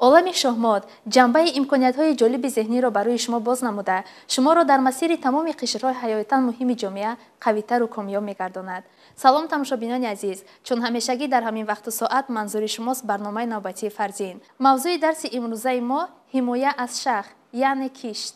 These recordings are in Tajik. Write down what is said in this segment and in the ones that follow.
Олами шоҳмот ҷанбаи имкониятҳои ҷолиби зеҳниро барои шумо боз намуда, шуморо дар масири тамоми қишрҳои ҳаётан муҳими ҷомеа қавитару комёб мегардонад. Салом, тамошобинони азиз! Чун ҳамешагӣ дар ҳамин вақту соат манзури шумост барномаи навбатии Фарзин. Мавзӯи дарси имрӯзаи мо ҳимоя аз шах, яъне кишт.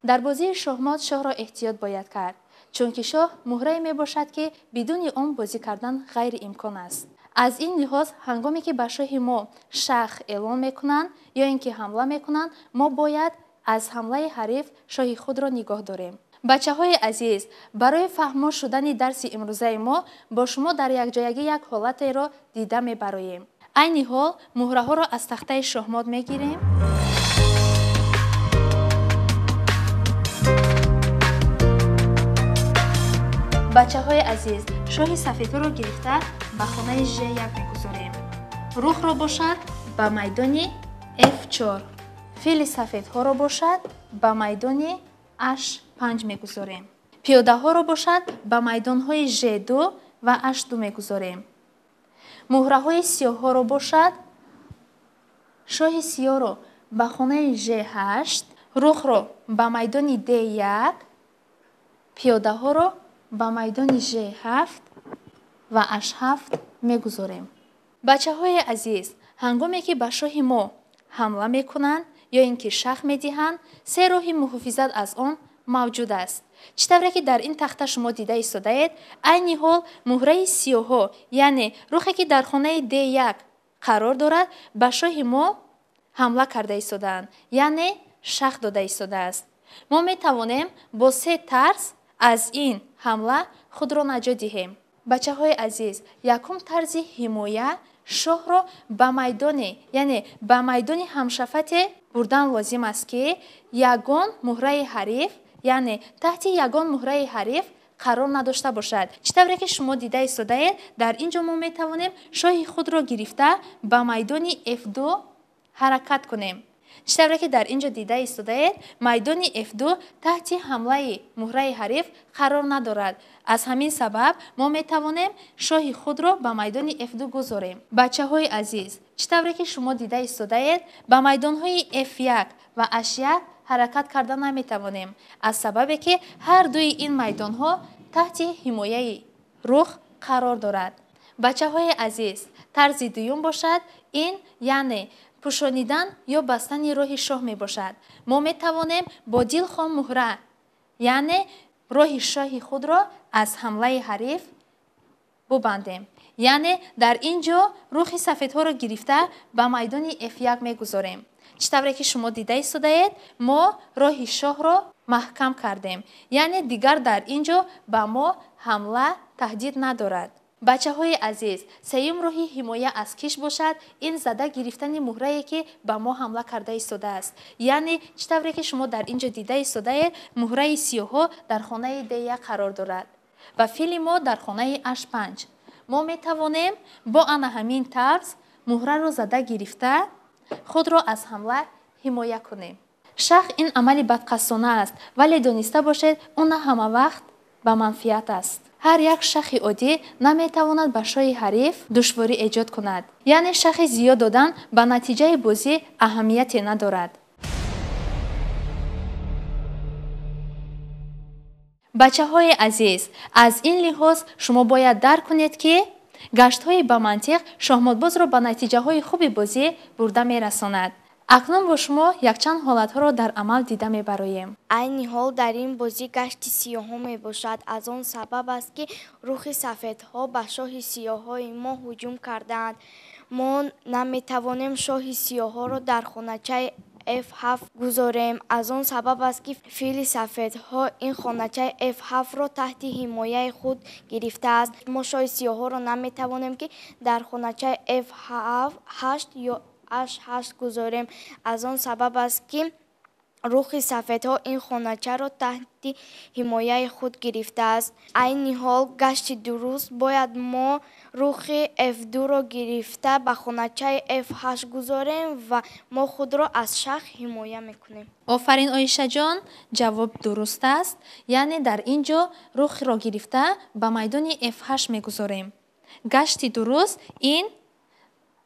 Дар бозии шоҳмот шоҳро эҳтиёт бояд кард, чунки шоҳ муҳрае мебошад, ки бидуни он бозӣ кардан ғайриимкон аст. Аз ин лиҳоз, ҳангоме ки ба шоҳи мо шах эълон мекунанд ё ин ки ҳамла мекунанд, мо бояд аз ҳамлаи ҳариф шоҳи худро нигоҳ дорем. Бачаҳои азиз, барои фаҳмо шудани дарси имрӯзаи мо бо шумо дар якҷоягӣ як ҳолатеро дида мебароем. Айни ҳол муҳраҳоро аз тахтаи шоҳмот мегирем. Бачаҳои азиз, шоҳи сафедҳоро гирифта ба хонаи Ж1 мегузорем. Рухро бошад ба майдони F4. Фили сафедҳоро бошад ба майдони H5 мегузорем. Пиёдаҳоро бошад ба майдонҳои Ж2 ва H2 мегузорем. Муҳраҳои сиёҳҳоро бошад шоҳи сиёҳро ба хонаи Ж8, рухро ба майдони Д1, пиёдаҳоро ба майдони Ж7 ва H7 мегузорем. Бачаҳои азиз, ҳангоме ки ба шоҳи мо ҳамла мекунанд ё ин ки шах медиҳанд, се роҳи муҳофизат аз он мавҷуд аст. Чӣ тавре ки дар ин тахта шумо дида истодаед, айни ҳол муҳраи сиёҳҳо, яъне рухе ки дар хонаи Д1 қарор дорад, ба шоҳи мо ҳамла карда истодаанд, яъне шах дода истодааст. Мо метавонем бо се тарз аз ин ҳамла худро наҷот диҳем. Бачаҳои азиз, якум тарзи ҳимоя шоҳро ба майдоне, яъне ба майдони ҳамшафате бурдан лозим аст, ки ягон муҳраи ҳариф, яъне таҳти ягон муҳраи ҳариф қарор надошта бошад. Чӣ тавре ки шумо дида истодаед, дар ин ҷо мо метавонем шоҳи худро гирифта ба майдони F2 ҳаракат кунем. Чӣ тавре ки дар ин ҷо дида истодаед, майдони F2 таҳти ҳамлаи муҳраи ҳариф қарор надорад. Аз ҳамин сабаб мо метавонем шоҳи худро ба майдони F2 гузорем. Бачаҳои азиз, чӣ тавре ки шумо дида истодаед, ба майдонҳои F1 ва H1 ҳаракат карда наметавонем, аз сабабе ки ҳар дуи ин майдонҳо таҳти ҳимояи рух қарор дорад. Бачаҳои азиз, тарзи дуюм бошад, ин яъне пӯшонидан ё бастани роҳи шоҳ мебошад. Мо метавонем бо дилхоҳ муҳра, яъне роҳи шоҳи худро аз ҳамлаи ҳариф бубандем. Яъне дар ин ҷо рухи сафедҳоро гирифта ба майдони F1 мегузорем. Чӣ тавре ки шумо дида истодаед, мо роҳи шоҳро маҳкам кардем. Яъне дигар дар ин ҷо ба мо ҳамла таҳдид надорад. Бачаҳои азиз, сеюм роҳи ҳимоя аз киш бошад, ин зада гирифтани муҳрае, ки ба мо ҳамла карда истодааст. Яъне чӣ тавре ки шумо дар ин ҷо дида истодаед, муҳраи сиёҳҳо дар хонаи Д1 қарор дорад ва фили мо дар хонаи H5. Мо метавонем бо ана ҳамин тарз муҳраро зада гирифта худро аз ҳамла ҳимоя кунем. Шах ин амали бадқасдона аст, вале дониста бошед, ӯ на ҳама вақт ба манфиат аст. Ҳар як шахи оддӣ наметавонад ба шоҳи ҳариф душворӣ эҷод кунад. Яъне шахи зиёд додан ба натиҷаи бозӣ аҳамияте надорад. Бачаҳои азиз, аз ин лиҳоз шумо бояд дарк кунед, ки гаштҳои ба мантиқ шоҳмотбозро ба натиҷаҳои хуби бозӣ бурда мерасонад. Акнун бо шумо якчанд ҳолатҳоро дар амал дида мебароем. Айни ҳол дар ин бозӣ гашти сиёҳҳо мебошад. Аз он сабаб аст, ки рухи сафедҳо ба шоҳи сиёҳҳои мо ҳуҷум кардаанд. Мо наметавонем шоҳи сиёҳҳоро дар хоначаи F7 гузорем. Аз он сабаб аст, ки фили сафедҳо ин хоначаи F7-ро таҳти ҳимояи худ гирифтааст. Мо шоҳи сиёҳҳоро наметавонем, ки дар хоначаи F8 ё H8 гузорем. Аз он сабаб аст, ки рухи сафедҳо ин хоначаро таҳти ҳимояи худ гирифтааст. Айни ҳол гашти дуруст бояд мо рухи F2-ро гирифта ба хоначаи F8 гузорем ва мо худро аз шах ҳимоя мекунем. Офарин, Оишаҷон, ҷавоб дуруст аст. Яъне дар ин ҷо рухро гирифта ба майдони F8 мегузорем. Гашти дуруст ин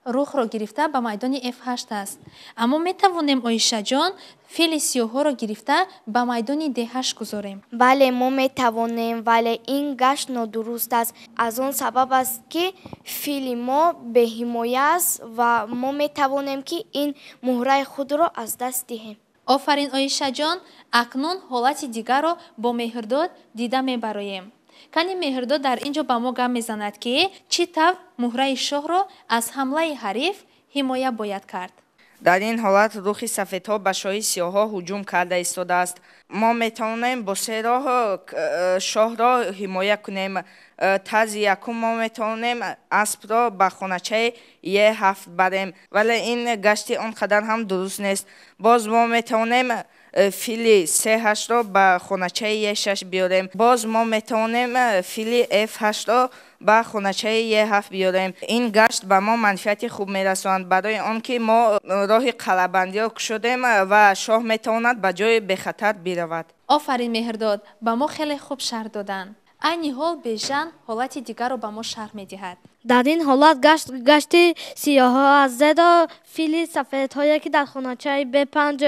рухро гирифта ба майдони F8 аст. Аммо метавонем, Оишаҷон, фили сиёҳҳоро гирифта ба майдони D8 гузорем. Бале, мо метавонем, вале ин гашт нодуруст аст. Аз он сабаб аст, ки фили мо беҳимоя аст ва мо метавонем, ки ин муҳраи худро аз даст диҳем. Офарин, Оишаҷон. Акнун ҳолати дигарро бо Меҳрдод дида мебароем. Кани Меҳрдод дар ин ҷо ба мо гап мезанад, ки чӣ тавр муҳраи шоҳро аз ҳамлаи ҳариф ҳимоя бояд кард. Дар ин ҳолат рухи сафедҳо ба шоҳи сиёҳҳо ҳуҷум карда истодааст. Мо метавонем бо се роҳ шоҳро ҳимоя кунем. Тарзи якум, мо метавонем аспро ба хоначаи Е7 барем, вале ин гашти он қадар ҳам дуруст нест. Боз мо метавонем фили С8-ро ба хоначаи Е6 биёрем. Боз мо метавонем фили Ф8-ро ба хоначаи Е7 биёрем. Ин гашт ба мо манфиати хуб мерасонад, барои он ки мо роҳи қалъабандиро кушодем ва шоҳ метавонад ба ҷои бехатар биравад. Офарин, Меҳрдод, ба мо хеле хуб шарҳ доданд. Айни ҳол Бежан ҳолати дигарро ба мо шарҳ медиҳад. Дар ин ҳолат гашт гашти сиёҳҳо аст, зеро фили сафедҳое, ки дар хоначаи Б5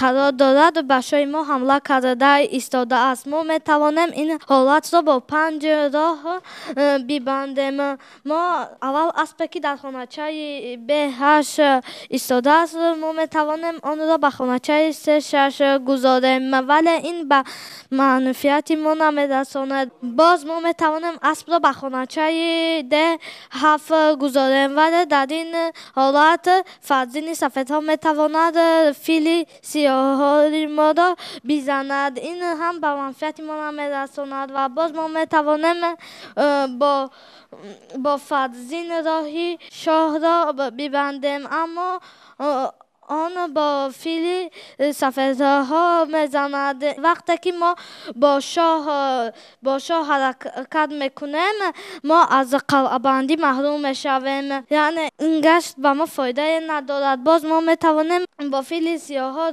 қарор дорад, ба шоҳи мо ҳамла карда истодааст. Мо метавонем ин ҳолатро бо панҷ роҳ бибандем. Мо аввал аспе, ки дар хоначаи Б8 истодааст, мо метавонем онро ба хоначаи С6 гузорем, вале ин ба манфиати мо намерасонад. Боз мо метавонем аспро ба хоначаи Д7 гузорем, вале дар ин ҳолат фарзини сафедҳо метавонад фили сиёҳҳои моро бизанад. Ин ҳам ба манфиати мо намерасонад. Ва боз мо метавонем бо фарзин роҳи шоҳро бибандем, аммо он бо фили сафедҳо мезанад. Вақте ки мо бо шоҳ ҳаракат мекунем, мо аз қалъабандӣ маҳрум мешавем, яъне ин гашт ба мо фоидае надорад. Боз мо метавонем бо фили сиёҳҳо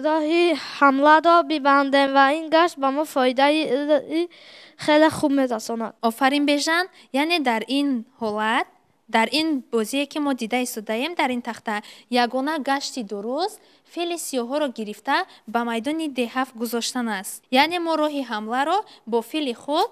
роҳи ҳамларо бибандем ва ин гашт ба мо фоидаи хеле хуб мерасонад. Офарин, Бежан. Яъне дар ин ҳолат, дар ин бозие, ки мо дида истодаем дар ин тахта, ягона гашти дуруст фили сиёҳҳоро гирифта ба майдони Д7 гузоштан аст. Яъне мо роҳи ҳамларо бо фили худ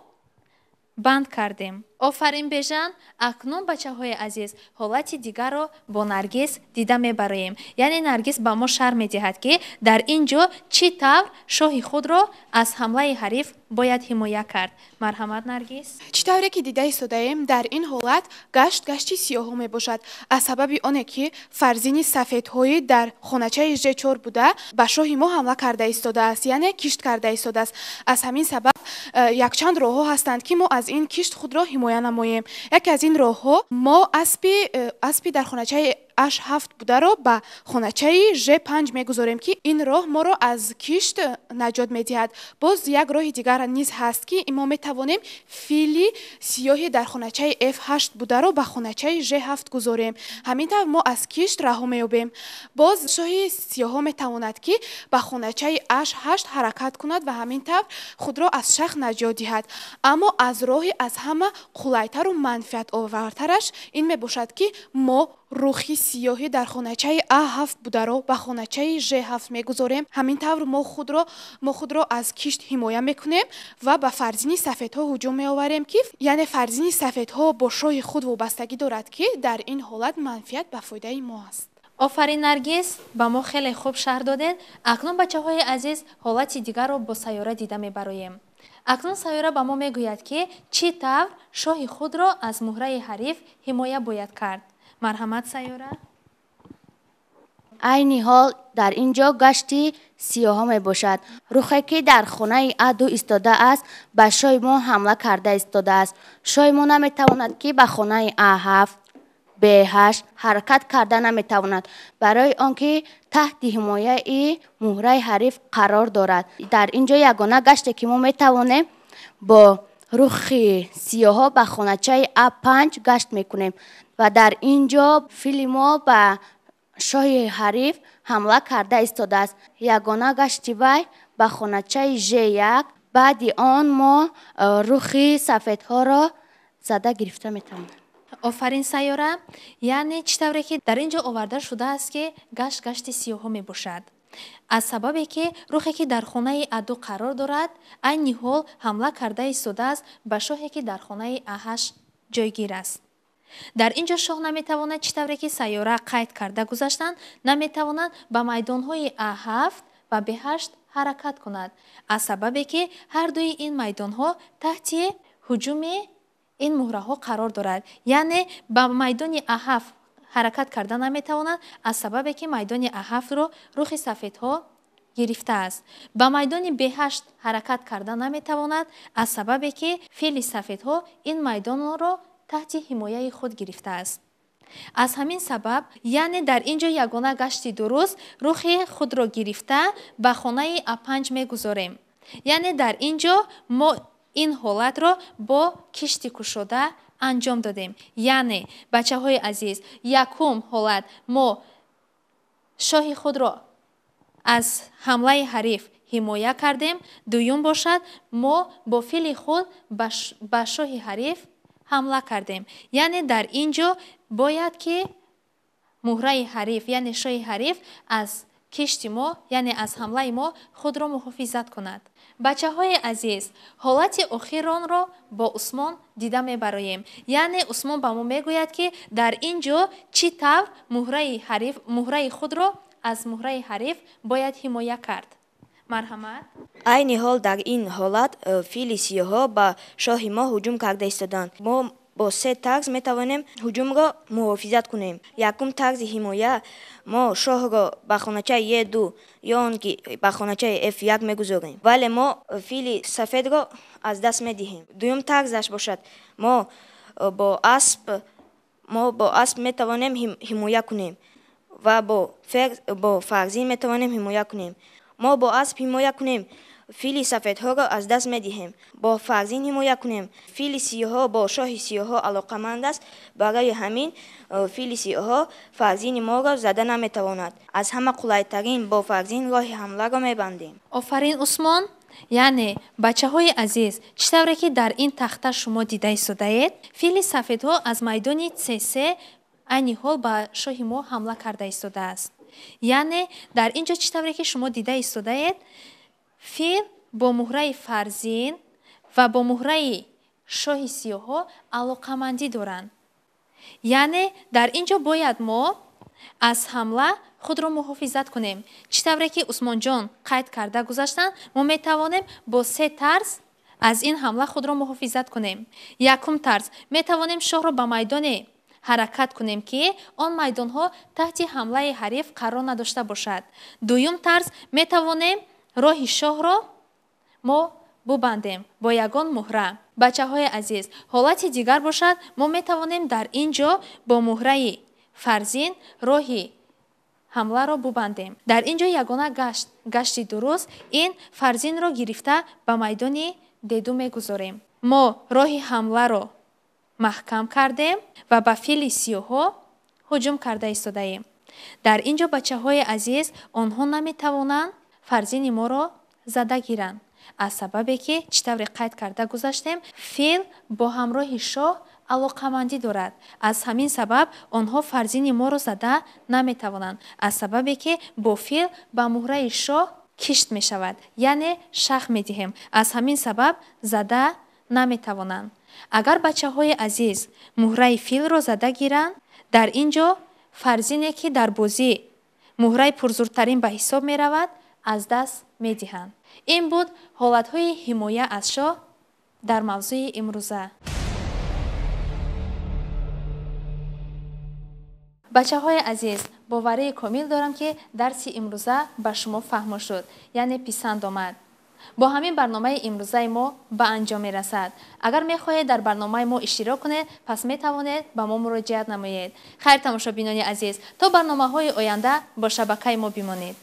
банд кардем. Офарин, Бежан. Акнун, бачаҳои азиз, ҳолати дигарро бо Наргиз дида мебароем. Яъне Наргиз ба мо шарҳ медиҳад, ки дар ин ҷо чӣ тавр шоҳи худро аз ҳамлаи ҳариф бояд ҳимоя кард. Марҳамат, Наргиз. Чӣ тавре ки дида истодаем, дар ин ҳолат гашт гашти сиёҳҳо мебошад, аз сабаби оне ки фарзини сафедҳои дар хоначаи Ж4 буда ба шоҳи мо ҳамла карда истодааст, яъне кишт карда истодааст. Аз ҳамин сабаб якчанд роҳҳо ҳастанд, ки мо аз ин кишт худро ҳимоя намоем. Яке аз ин роҳҳо, мо аспи дар хоначаи H7 бударо ба хоначаи Ж5 мегузорем, ки ин роҳ моро аз кишт наҷот медиҳад. Боз як роҳи дигар низ ҳаст, ки мо метавонем фили сиёҳи дар хоначаи F8 бударо ба хоначаи Ж7 гузорем. Ҳамин тавр мо аз кишт раҳо меёбем. Боз шоҳи сиёҳҳо метавонад, ки ба хоначаи H8 ҳаракат кунад ва ҳамин тавр худро аз шах наҷот диҳад. Аммо аз роҳи аз ҳама қулайтару манфиатовартараш ин мебошад, ки мо рухи сиёҳӣ дар хоначаи А7 бударо ба хоначаи Ж7 мегузорем. Ҳамин тавр мо худро аз кишт ҳимоя мекунем ва ба фарзини сафедҳо ҳуҷум меоварем, ки яъне фарзини сафедҳо бо шоҳи худ вобастагӣ дорад, ки дар ин ҳолат манфиат ба фоидаи мо аст. Офарин, Наргиз, ба мо хеле хуб шарҳ додед. Акнун, бачаҳои азиз, ҳолати дигарро бо Сайёра дида мебароем. Акнун Сайёра ба мо мегӯяд, ки чӣ тавр шоҳи худро аз муҳраи ҳариф ҳимоя бояд кард. Марҳамат, Сайёра. Айни ҳол дар ин ҷо гашти сиёҳҳо мебошад. Рухе, ки дар хонаи А2 истодааст, ба шоҳи мо ҳамла карда истодааст. Шоҳи мо наметавонад, ки ба хонаи А7, Б8 ҳаракат карда наметавонад, барои он ки таҳти ҳимояи муҳраи ҳариф қарор дорад. Дар ин ҷо ягона гаште, ки мо метавонем, бо рухи сиёҳҳо ба хоначаи А5 гашт мекунем ва дар ин ҷо фили мо ба шоҳи ҳариф ҳамла карда истодааст. Ягона гашти вай ба хоначаи Ж1. Баъди он мо рухи сафедҳоро зада гирифта метавонем. Офарин, Сайёра. Яъне чӣ тавре ки дар ин ҷо оварда шудааст, ки гашт гашти сиёҳҳо мебошад, аз сабабе ки рухе ки дар хонаи А2 қарор дорад, айни ҳол ҳамла карда истодааст ба шоҳе ки дар хонаи А8 ҷойгир аст. Дар ин ҷо шоҳ наметавонад, чӣ тавре ки Сайёра қайд карда гузаштанд, наметавонад ба майдонҳои А7 ва Б8 ҳаракат кунад, аз сабабе ки ҳар дуи ин майдонҳо таҳти ҳуҷуми ин муҳраҳо қарор дорад. Яъне ба майдони А7 ҳаракат карда наметавонад, аз сабабе ки майдони А7-ро рухи сафедҳо гирифтааст. Ба майдони Б8 ҳаракат карда наметавонад, аз сабабе ки фили сафедҳо ин майдонро таҳти ҳимояи худ гирифтааст. Аз ҳамин сабаб, яъне дар ин ҷо ягона гашти дуруст рухи худро гирифта ба хонаи А5 мегузорем. Яъне дар ин ҷо мо ин ҳолатро бо кишти кушода анҷом додем. Яъне, бачаҳои азиз, якум ҳолат мо шоҳи худро аз ҳамлаи ҳариф ҳимоя кардем, дуюм бошад, мо бо фили худ ба шоҳи ҳариф ҳамла кардем. Яъне дар ин ҷо бояд ки муҳраи ҳариф, яъне шоҳи ҳариф, аз кишти мо, яъне аз ҳамлаи мо худро муҳофизат кунад. Бачаҳои азиз, ҳолати охиронро бо Усмон дида мебароем. Яъне Усмон ба мо мегӯяд, ки дар ин ҷо чӣ тавр муҳраи худро аз муҳраи ҳариф бояд ҳимоя кард. Марҳамат. Айни ҳол дар ин ҳолат фили сиёҳҳо ба шоҳи мо ҳуҷум карда истоданд. Мо бо се тарз метавонем ҳуҷумро муҳофизат кунем. Якум тарзи ҳимоя: мо шоҳро ба хоначаи Е2 ё он ки ба хоначаи Ф1 мегузорем, вале мо фили сафедро аз даст медиҳем. Дуюм тарзаш бошад, мо бо асп метавонем ҳимоя кунем ва бо фарзин метавонем ҳимоя кунем. Мо бо асп ҳимоя кунем, фили сафедҳоро аз даст медиҳем. Бо фарзин ҳимоя кунем, фили сиёҳҳо бо шоҳи сиёҳҳо алоқаманд аст. Барои ҳамин фили сиёҳҳо фарзини моро зада наметавонад. Аз ҳама қулайтарин, бо фарзин роҳи ҳамларо мебандем. Офарин, Усмон. Яъне, бачаҳои азиз, чӣ тавре ки дар ин тахта шумо дида истодаед, фили сафедҳо аз майдони С3 айни ҳол ба шоҳи мо ҳамла карда истодааст. Яъне дар ин ҷо, чӣ тавре ки шумо дида истодаед, фил бо муҳраи фарзин ва бо муҳраи шоҳи сиёҳҳо алоқамандӣ доранд. Яъне дар ин ҷо бояд мо аз ҳамла худро муҳофизат кунем. Чӣ тавре ки Усмонҷон қайд карда гузаштанд, мо метавонем бо се тарз аз ин ҳамла худро муҳофизат кунем. Якум тарз: метавонем шоҳро ба майдоне ҳаракат кунем, ки он майдонҳо таҳти ҳамлаи ҳариф қарор надошта бошад. Дуюм тарз: метавонем роҳи шоҳро мо бубандем бо ягон муҳра. Бачаҳои азиз, ҳолати дигар бошад, мо метавонем дар ин ҷо бо муҳраи фарзин роҳи ҳамларо бубандем. Дар ин ҷо ягона гашт, гашти дуруст, ин фарзинро гирифта ба майдони Д2 мегузорем. Мо роҳи ҳамларо маҳкам кардем ва ба фили сиёҳҳо ҳуҷум карда истодаем. Дар ин ҷо, бачаҳои азиз, онҳо наметавонанд фарзини моро зада гиранд, аз сабабе ки, чӣ тавре қайд карда гузаштем, фил бо ҳамроҳи шоҳ алоқамандӣ дорад. Аз ҳамин сабаб онҳо фарзини моро зада наметавонанд, аз сабабе ки бо фил ба муҳраи шоҳ кишт мешавад, яъне шах медиҳем. Аз ҳамин сабаб зада наметавонанд. Агар, бачаҳои азиз, муҳраи филро зада гиранд, дар ин ҷо фарзине, ки дар бозӣ муҳраи пурзуртарин ба ҳисоб меравад, аз даст медиҳанд. Ин буд ҳолатҳои ҳимоя аз шоҳ дар мавзӯи имрӯза. Бачаҳои азиз, боварии комил дорам, ки дарси имрӯза ба шумо фаҳмо шуд, яъне писанд омад. Бо ҳамин барномаи имрӯзаи мо ба анҷом мерасад. Агар мехоҳед дар барномаи мо иштирок кунед, пас метавонед ба мо муроҷиат намоед. Хайр, тамошобинони азиз, то барномаҳои оянда бо шабакаи мо бимонед.